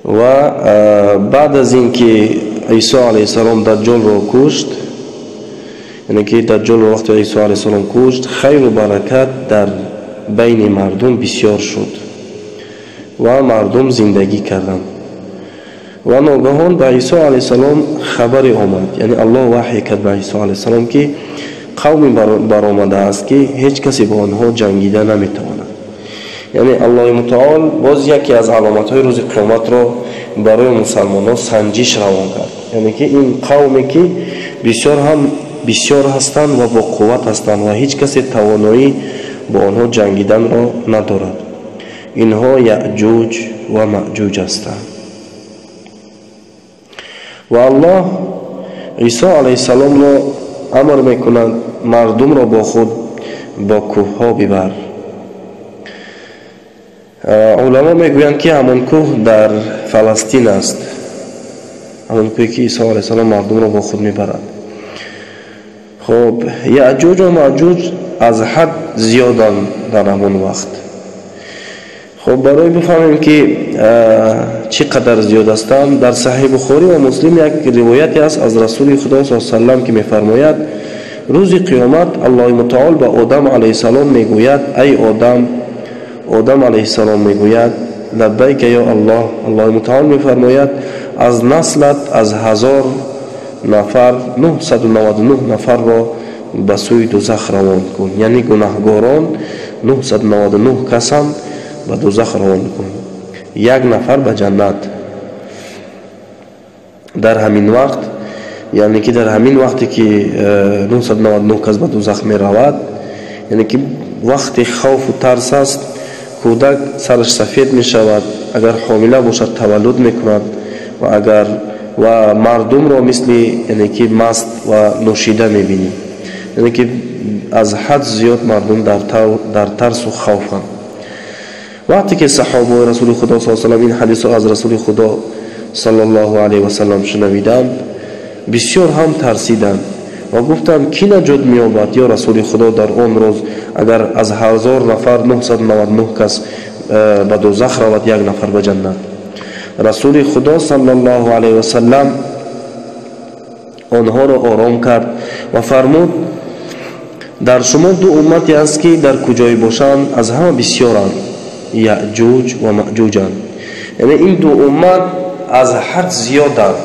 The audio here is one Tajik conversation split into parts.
Ва баъд аз ин ки Исо алайҳиссалом Даҷҷолро кушт, яъне ки Даҷҷолро вақте Исо алайҳиссалом кушт, хайру баракат дар байни мардум бисёр шуд ва мардум зиндагӣ карданд. Ва ногаҳон ба Исо алайҳиссалом хабаре омад, яъне Аллоҳ ваҳй кард ба Исо алайҳиссалом, ки қавме баромадааст, ки ҳеҷ касе бо онҳо ҷангида наметавонад. Яъне Аллоҳи мутаол боз яке аз аломатҳои рӯзи қиёматро барои мусалмонҳо санҷиш равон кард, яъне ки ин қавме ки бисёр ҳам бисёр ҳастанд ва бо қувват ҳастанд ва ҳеҷ касе тавоноӣ бо онҳо ҷангиданро надорад. Инҳо Яъҷуҷ ва Маъҷуҷ ҳастанд. Ва Аллоҳ Исо алайҳиссаломро амр мекунад, мардумро бо худ бо кӯҳҳо бибар. Уламо мегӯянд, ки ҳамон кӯҳ дар Фаластин аст, ҳамон кӯҳе ки Исо алайҳиссалом мардумро бо худ мебарад. Хоб, Яъҷуҷ ва Маъҷуҷ аз ҳад зиёданд дар ҳамон вақт. Хоб, барои бифаҳмем, ки чӣ қадар зиёд ҳастанд, дар Саҳиҳи Бухорӣ ва Муслим як ривояте аст аз Расули Худо с салам, ки мефармояд: рӯзи қиёмат Аллоҳи мутаол ба Одам алайҳиссалом мегӯяд: ай Одам. Одам алайҳиссалом мегӯяд: лаббайка, ё Аллоҳ. Аллоҳи мутаол мефармояд: аз наслат аз 1000 нафар 999 нафарро ба сӯи дузах равон кун, яъне гунаҳгорон 999 касанд, ба дузах равон кун, як нафар ба ҷаннат. Дар ҳамин вақт, яъне ки дар ҳамин вақте ки 999 кас ба дузах меравад, яъне ки вақти хавфу тарс аст, кӯдак сараш сафед мешавад, агар ҳомила бошад, таваллуд мекунад, ва агар ва мардумро мисли, яъне ки, маст ва нӯшида мебинӣ, яъне ки аз ҳад зиёд мардум дар тарсу хавфанд. Вақте ки саҳобаи Расули Худо с салам ин ҳадисро аз Расули Худо саллаллоҳу алайҳи васалам шунавиданд, бисёр ҳам тарсиданд ва гуфтанд: кӣ наҷот меёбад, ё Расули Худо, дар он рӯз, агар аз 1000 нафар 999 кас ба дузах равад, як нафар ба ҷаннат? Расули Худо саллаллоҳу алайҳи васалам онҳоро ором кард ва фармуд: дар шумо ду уммате аст, ки дар куҷое бошанд, аз ҳама бисёранд, Яъҷуҷ ва Маъҷуҷанд. Яъне ин ду уммат аз ҳад зиёданд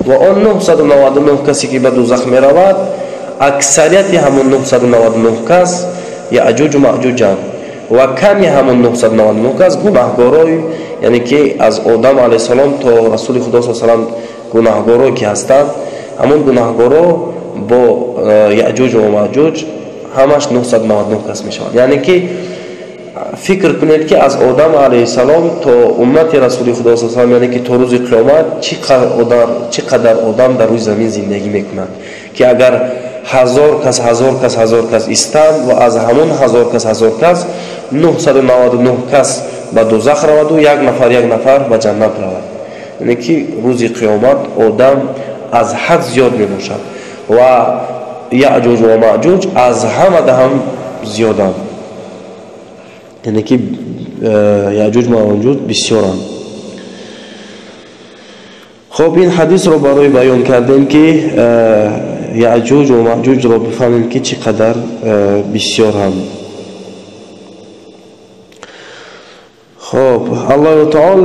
ва он 999 касе ки ба дузах меравад, аксарияти ҳамон 999 кас Яъҷуҷу Маъҷуҷанд ва ками ҳамон 999 кас гунаҳгорои, яъне ки аз Одам алайҳиссалом то Расули Худо с салам гунаҳгоро ки ҳастанд, ҳамон гунаҳгоро бо Яъҷуҷ ва Маъҷуҷ ҳамаш 999 кас мешаванд. Яъне ки фикр кунед, ки аз Одам алайҳиссалом то уммати Расули Худо с салам, яъне ки то рӯзи қиёмат, чӣ қадар одам дар рӯи замин зиндагӣ мекунад, ки агар 1000 кас, 1000 кас, 1000 кас истанд ва аз ҳамон 1000 кас, 1000 кас 999 кас ба дузах раваду як нафар, як нафар ба ҷаннат равад. Яъне ки рӯзи қиёмат одам аз ҳад зиёд мебошад ва Яъҷуҷ ва Маъҷуҷ аз ҳамада ҳам зиёданд, яъне ки Яъҷуҷ ва Маъҷуҷ бисёранд. Хоб, ин ҳадисро барои баён кардем, ки Яъҷуҷ ва Маъҷуҷро бифаҳмем, ки чӣ қадар бисёранд. Хоб, Аллоҳу таол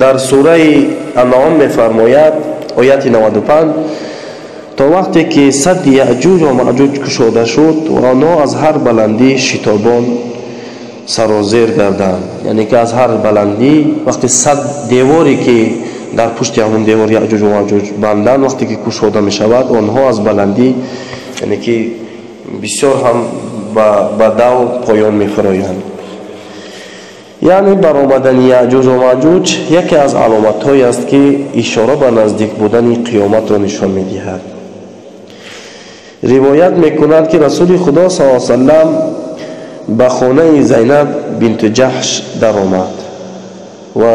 дар сураи Анъом мефармояд, ояти 95: то вақте ки садди Яъҷуҷ ва Маъҷуҷ кушода шуд ва онҳо аз ҳар баландӣ шитобон сарозер гарданд. Яъне ки аз ҳар баландӣ, вақте сад деворе ки дар пушти ҳамон девор Яъҷуҷ ва Маъҷуҷ банданд, вақте ки кушода мешавад, онҳо аз баландӣ, яъне ки бисёр ҳам ба дав поён мефуроянд. Яъне баромадани Яъҷуҷ ва Маъҷуҷ яке аз аломатҳое аст, ки ишора ба наздик будани қиёматро нишон медиҳад. Ривоят мекунад, ки Расули Худо с салам ба хонаи Зайнаб бинту Ҷаҳш даромад ва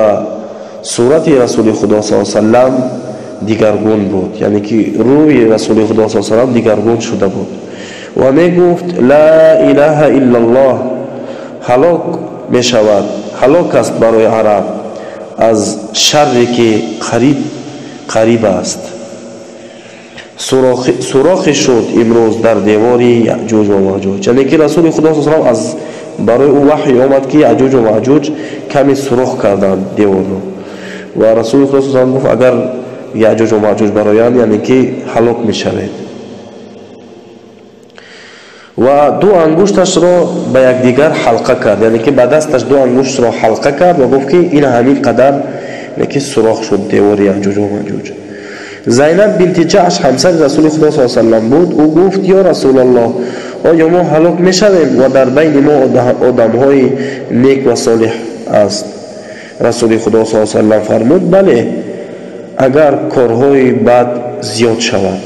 сурати Расули Худо с салам дигаргун буд, яъне ки рӯи Расули Худо с салам дигаргун шуда буд ва мегуфт: ла илаҳа иллаллоҳ, ҳалок мешавад, ҳалок аст барои араб. аз шарре ки қариб аст. Сурохе шуд имрӯз дар девори Яъҷуҷ ва Маъҷуҷ. Яъне ки Расули Худо саллаллоҳу алайҳи ва саллам аз барои ӯ ваҳй омад, ки Яъҷуҷ ва Маъҷуҷ каме сурох карданд деворро, ва Расули Худо саллаллоҳу алайҳи ва саллам гуфт: агар Яъҷуҷ ва Маъҷуҷ бароянд, яъне ки ҳалок мешавед. Ва ду ангушташро ба якдигар ҳалқа кард, яъне ки ба дасташ ду ангуштро ҳалқа кард ва гуфт, ки ин ҳамин қадар яъне ки сурох шуд девори Яъҷуҷ ва Маъҷуҷ. Зайнаб бинти Ҷаъш ҳамсари Расули Худо саллаллоҳу алайҳи ва саллам буд. Ӯ гуфт: ё Расулаллоҳ, оё мо ҳалок мешавем ва дар байни мо одамҳои нек ва солиҳ аст? Расули Худо саллаллоҳу алайҳи ва саллам фармуд: бале, агар корҳои бад зиёд шавад.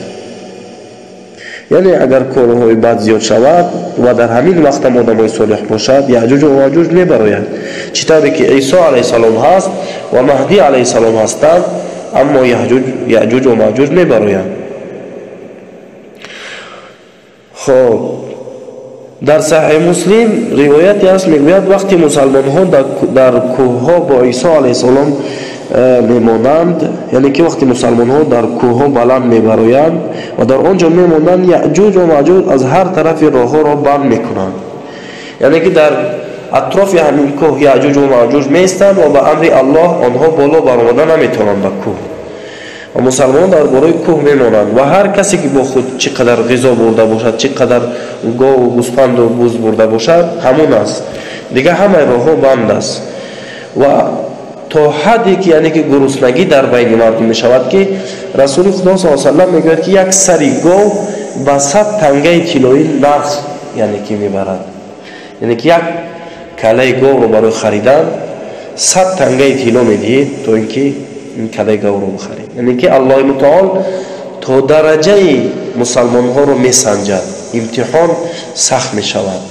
Яъне агар корҳои бад зиёд шавад ва дар ҳамин вақт ҳам одамҳои солиҳ бошад, Яъҷуҷ ва Маъҷуҷ мебарояд. Чӣ тавре ки Исо алайҳиссалом ҳаст ва Маҳдӣ алайҳиссалом ҳастанд, аммо Яъҷуҷ ва Маъҷуҷ мебароянд. Хоб, дар Саҳеҳи Муслим ривояте ҳаст, мегӯяд вақте мусалмонҳо дар кӯҳҳо бо Исо алайҳиссалом мемонанд, яъне ки вақте мусалмонҳо дар кӯҳҳо баланд мебароянд ва дар он ҷо мемонанд, Яъҷуҷ ва Маъҷуҷ аз ҳар тарафи роҳҳоро банд мекунанд. Яъне ки дар атрофи ҳамин кӯҳ Яъҷуҷ ва Маъҷуҷ меистанд ва ба амри Аллоҳ онҳо боло баромада наметавонанд ба кӯҳ. Ва мусалмонон дар болои кӯҳ мемонанд ва ҳар касе ки бо худ чӣ қадар ғизо бурда бошад, чӣ қадар гову гӯспанду буз бурда бошад, ҳамон аст. Дигар ҳамаи роҳҳо банд аст. Ва то ҳадде ки яъне ки гуруснагӣ дар байни мардум мешавад, ки Расули Худо саллаллоҳу алайҳи ва саллам мегӯяд, ки як сари гов ба 100 тангаи тиллоӣ нарх яъне ки мебарад. Яъне ки як калаи говро барои харидан 100 тангаи тилло медиҳед то ин ки ин калаи говро бихаред. Яъне ки Аллоҳи мутаол то дараҷаи мусалмонҳоро месанҷад, имтиҳон сахт мешавад.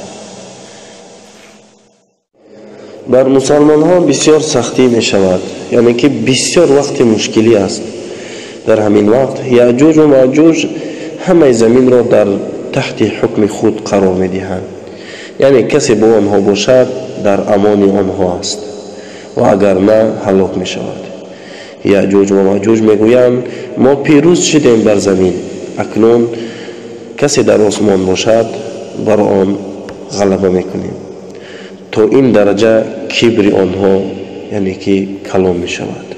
Бар мусалмонҳо бисёр сахтӣ мешавад, яъне ки бисёр вақти мушкилӣ аст. Дар ҳамин вақт Яъҷуҷ ва Маъҷуҷ ҳамаи заминро дар таҳти ҳукми худ қарор медиҳанд. Яъне касе бо онҳо бошад, дар амони онҳо аст ва агар на, ҳалок мешавад. Яъҷуҷ ва Маъҷуҷ мегӯянд: мо пирӯз шудем бар замин, акнун касе дар осмон бошад, бар он ғалаба мекунем. То ин дараҷа кибри онҳо яъне ки калон мешавад.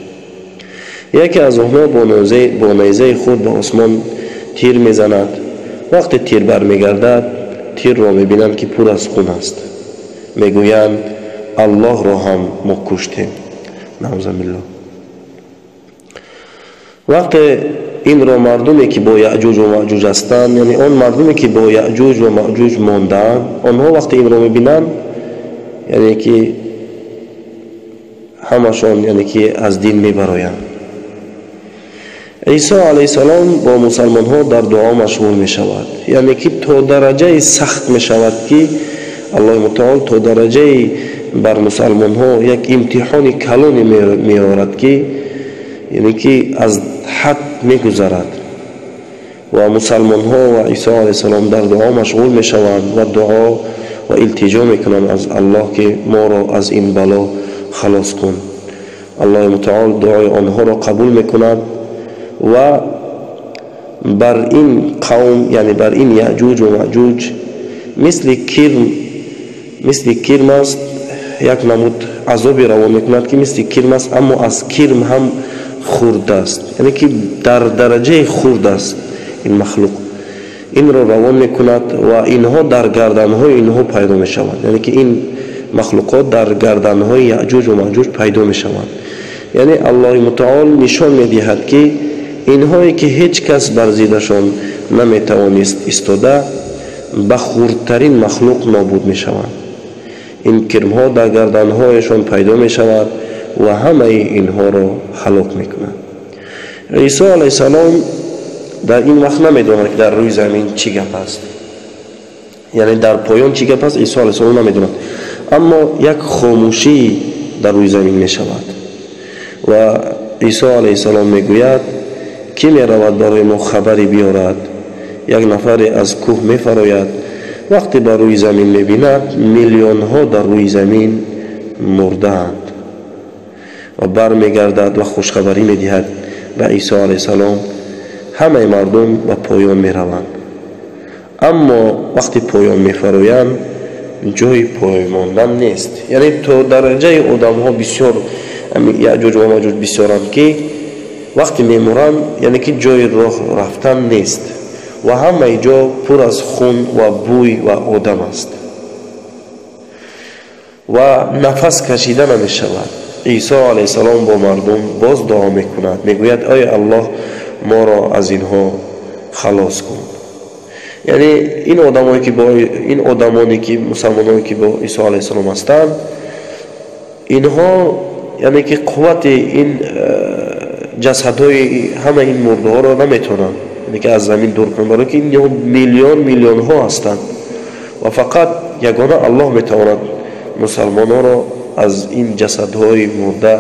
Яке аз онҳо бо найзаи худ ба осмон тир мезанад. Вақте тир бармегардад, тирро мебинанд, ки пур аз хун аст. Мегӯянд: Аллоҳро ҳам мо куштем. Наъузубиллоҳ. Вақте инро мардуме ки бо Яъҷуҷ ва Маъҷуҷ ҳастанд, яъне он мардуме ки бо Яъҷуҷ ва Маъҷуҷ мондаанд, онҳо вақте инро мебинанд, яъне ки ҳамашон яъне ки аз дин мебароянд. Исо алайҳиссалом бо мусалмонҳо дар дуо машғул мешавад, яъне ки то дараҷаи сахт мешавад, ки Аллоҳи мутаол то дараҷаи бар мусалмонҳо як имтиҳони калоне меорад, ки яъне ки аз ҳад мегузарад. Ва мусалмонҳо ва Исо алайҳиссалом дар дуо машғул мешаванд ва дуо ва илтиҷо мекунанд аз Аллоҳ, ки моро аз ин бало халос кун. Аллоҳи мутаол дуои онҳоро қабул мекунад ва бар ин қавм, яъне бар ин Яъҷуҷ ва Маъҷуҷ мисли кирм аст, як намуд азобе равон мекунад, ки мисли кирм аст, аммо аз кирм ҳам хурд аст, яъне ки дар дараҷаи хурд аст ин махлуқ. Инро равон мекунад ва инҳо дар гарданҳои инҳо пайдо мешаванд, яъне ки ин махлуқот дар гарданҳои Яъҷуҷ ва Маъҷуҷ пайдо мешаванд. Яъне Аллоҳи мутаол нишон медиҳад, ки инҳое ки ҳеҷ кас бар зиддашон наметавонист истода, ба хурдтарин махлуқ нобуд мешаванд. Ин кирмҳо дар гарданҳояшон пайдо мешавад ва ҳамаи инҳоро ҳалок мекунанд. Исо алайҳиссалом дар ин вақт намедонад, ки дар рӯи замин чӣ гап аст, яъне дар поён чӣ гап аст, Исо алайҳиссалом намедонад. Аммо як хомӯшӣ дар рӯи замин мешавад ва Исо алайҳиссалом мегӯяд: кӣ меравад барои мо хабаре биёрад? Як нафаре аз кӯҳ мефарояд. Вақте ба рӯи замин мебинад, миллионҳо дар рӯи замин мурдаанд ва бармегардад ва хушхабарӣ медиҳад ба Исо алайҳиссалом. Ҳамаи мардум ба поён мераванд, аммо вақти поён мефароянд ҷои поймондан нест. Яъне то дараҷаи одамҳо бисёр, Яъҷуҷ ва Маъҷуҷ бисёранд, ки вақте мемуранд, яъне ки ҷои роҳ рафтан нест ва ҳамаи ҷо пур аз хун ва бӯй ва одам аст ва нафас кашида намешавад. Исо алайҳиссалом бо мардум боз дуо мекунад, мегӯяд: ой Аллоҳ, моро аз инҳо халос кун. Яъне ин одамое ки бо ин одамоне ки мусалмоное ки бо Исо алайҳиссалом ҳастанд, инҳо яъне ки қуввати ин ҷасадҳои ҳама ин мурдаҳоро наметавонанд, яъне ки аз замин дур кунанд, барои ки инҳо миллион миллионҳо ҳастанд ва фақат ягона Аллоҳ метавонад мусалмонҳоро аз ин ҷасадҳои мурда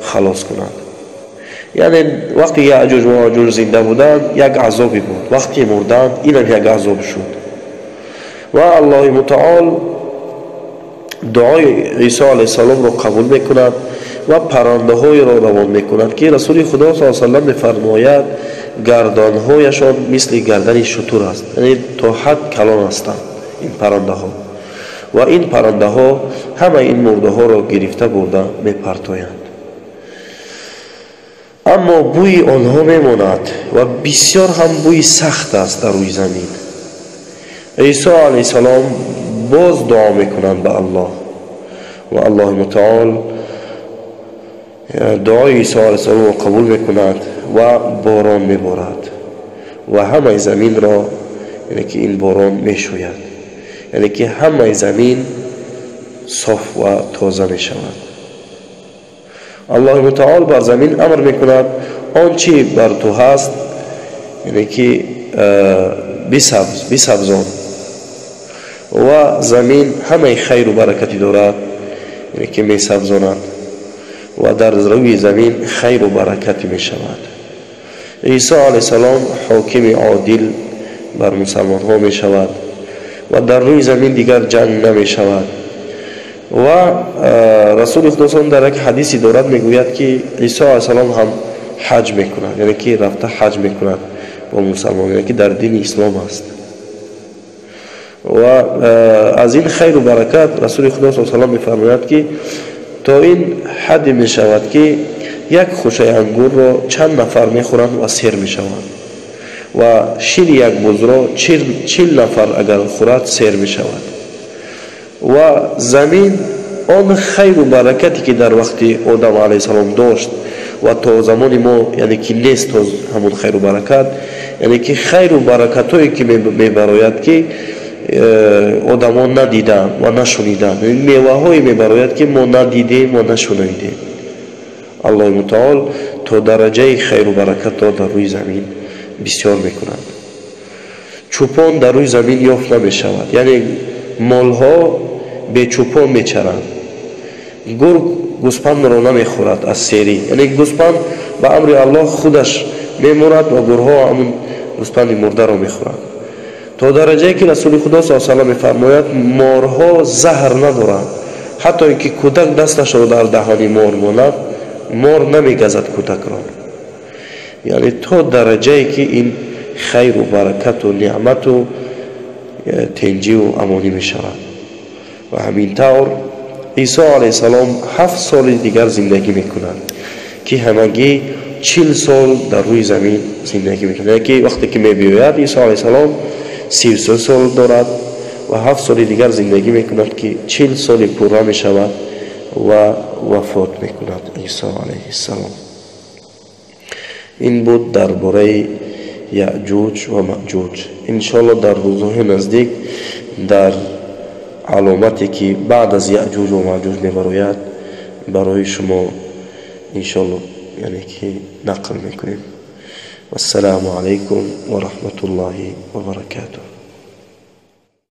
халос кунад. Яъне вақте Яъҷуҷ ва Маъҷуҷ зинда буданд, як азобе буд, вақте мурданд, инам як азоб шуд. Ва Аллоҳи мутаол дуои Исо алайҳиссаломро қабул мекунад ва паррандаҳоеро равон мекунад, ки Расули Худо саллаллоҳу алайҳи васаллам мефармояд, гардонҳояшон мисли гардани шутур аст, яъне то ҳад калон ҳастанд ин паррандаҳо. Ва ин паррандаҳо ҳамаи ин мурдаҳоро гирифта бурда мепартоянд, аммо бӯи онҳо мемонад ва бисёр ҳам бӯи сахт аст дар рӯи замин. Исо алайҳиссалом боз дуо мекунанд ба Аллоҳ ва Аллоҳи мутаол дуои Исо алайҳиссаломро қабул мекунад ва борон меборад ва ҳамаи заминро, яъне ки ин борон мешӯяд, яъне ки ҳамаи замин соф ва тоза мешавад. Аллоҳи мутаол бар замин амр мекунад: он чи бар ту ҳаст, яъне ки бисабзон, ва замин ҳамаи хайру баракате дорад, яъне ки месабзонад ва дар рӯи замин хайру баракате мешавад. Исо алайҳиссалом ҳокими одил бар мусалмонҳо мешавад ва дар рӯи замин дигар ҷанг намешавад. Ва Расули Худо саллаллоҳу дар як ҳадисе дорад, мегӯяд ки Исо алайҳиссалом ҳам ҳаҷ мекунад, яъне ки рафта ҳаҷ мекунад бо мусалмон, яъне ки дар дини ислом аст. Ва аз ин хайру баракат Расули Худо саллаллоҳу алайҳи васаллам мефармояд, ки то ин ҳадде мешавад, ки як хушаи ангурро чанд нафар мехӯранд ва сер мешаванд ва шири як бузро 40 нафар агар хӯрад сер мешавад. Ва замин он хайру баракате ки дар вақти Одам алайҳиссалом дошт ва то замони мо, яъне ки нест то ҳамон хайру баракат, яъне ки хайру баракатҳое ки мебарояд, ки одамон надиданд ва нашуниданд, меваҳое мебарояд, ки мо надидем ва нашунидем. Аллоҳи мутаол то дараҷаи хайру баракатро дар рӯи замин бисёр мекунад. Чӯпон дар рӯи замин ёфт намешавад, яъне молҳо бечӯпон мечаранд. Гург гӯспандро намехӯрад аз серӣ, яъне гӯспанд ба амри Аллоҳ худаш мемурад ва гургҳо ҳамун гӯспанди мурдаро мехӯранд. То дараҷае ки Расули Худо саллаллоҳу алайҳи васаллам мефармояд, морҳо заҳр надоранд, ҳатто ин ки кӯдак дасташро дар даҳони мор монад, мор намегазад кӯдакро. Яъне то дараҷае ки ин хайру баракату неъмату тенҷиву амонӣ мешавад. Ва ҳамин тавр Исо алайҳиссалом 7 соли дигар зиндагӣ мекунад, ки ҳамагӣ 40 сол дар рӯи замин зиндагӣ мекунад. Яъне ки вақте ки мебиёяд Исо алайҳиссалом 33 сол дорад ва 7 соли дигар зиндагӣ мекунад, ки 40 соли пурра мешавад ва вафот мекунад Исо алайҳиссалом. Ин буд дар бораи Яъҷуҷ ва Маъҷуҷ. Иншоалло дар рӯзҳои наздик дар аломате ки баъд аз Яъҷуҷ ва Маъҷуҷ мебарояд барои шумо иншоалло яъне ки нақл мекунем. Вассалому алайкум ва раҳматуллоҳи ва баракатуҳ.